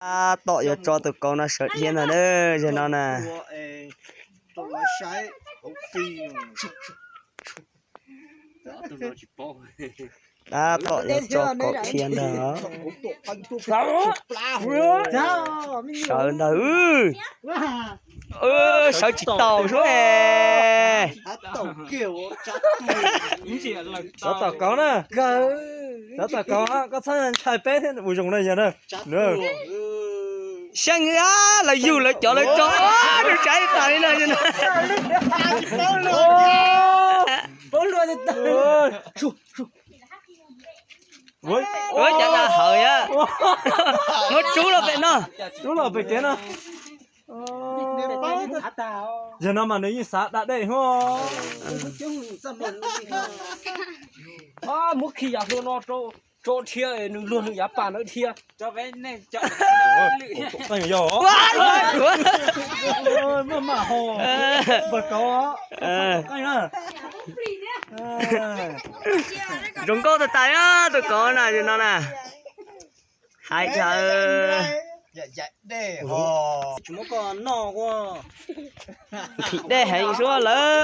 Tab tom yuav tso tus kauv no sawv dhia ntag na, zaum no na. Tab tom yuav tso kauv dhia ntag. Sawv ntag. Sawv tsis taus suab es. Sawv tom kauv na. Sawv tom kauv, koj txhob ntshai peb thiab ua zoo na yog na. Seej, lawv yug lawv cov lawv tso rau tsaiv tas li no. Ua cas tas hawv yam. Muab rub los pem no. Rub los pem kev no. Yog no mas nws yeej xav da dej hov. Muab khi yav hlua no rau dhia, nws luag nws yav pas ntawd dhia. Maj mam ho npawg kauv. Zoo nkauj tas tas tus kauv na no na. Hais tau. Nqhis dej heev suab lawm.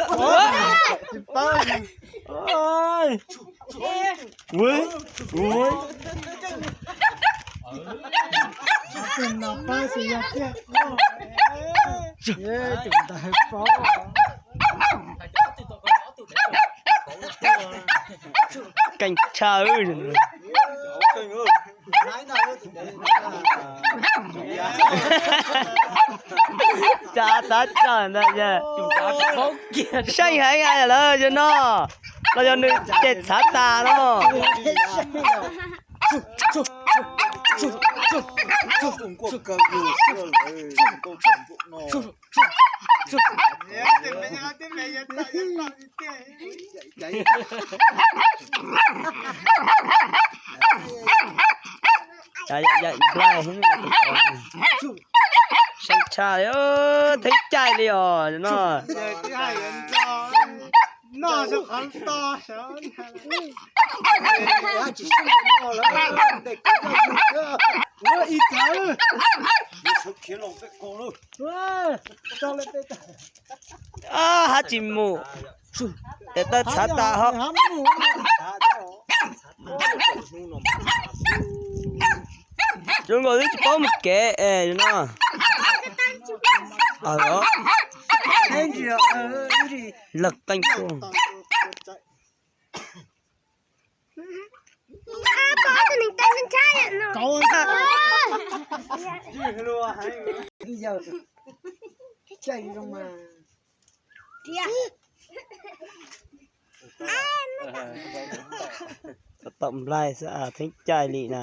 Keej tshaj. Tsa tab tsa ntag. Seej heev lawm yog no. Los yog nws ces txhav tas no. Seej tshaj li, theeb caij li os no. Hab tsis mus, tes taw txhav tas ho. Zoo nkaus twb tsis paub mus kev es no. Lawg qeej tuaj. Tom nplaig xwb, theeb caij li na.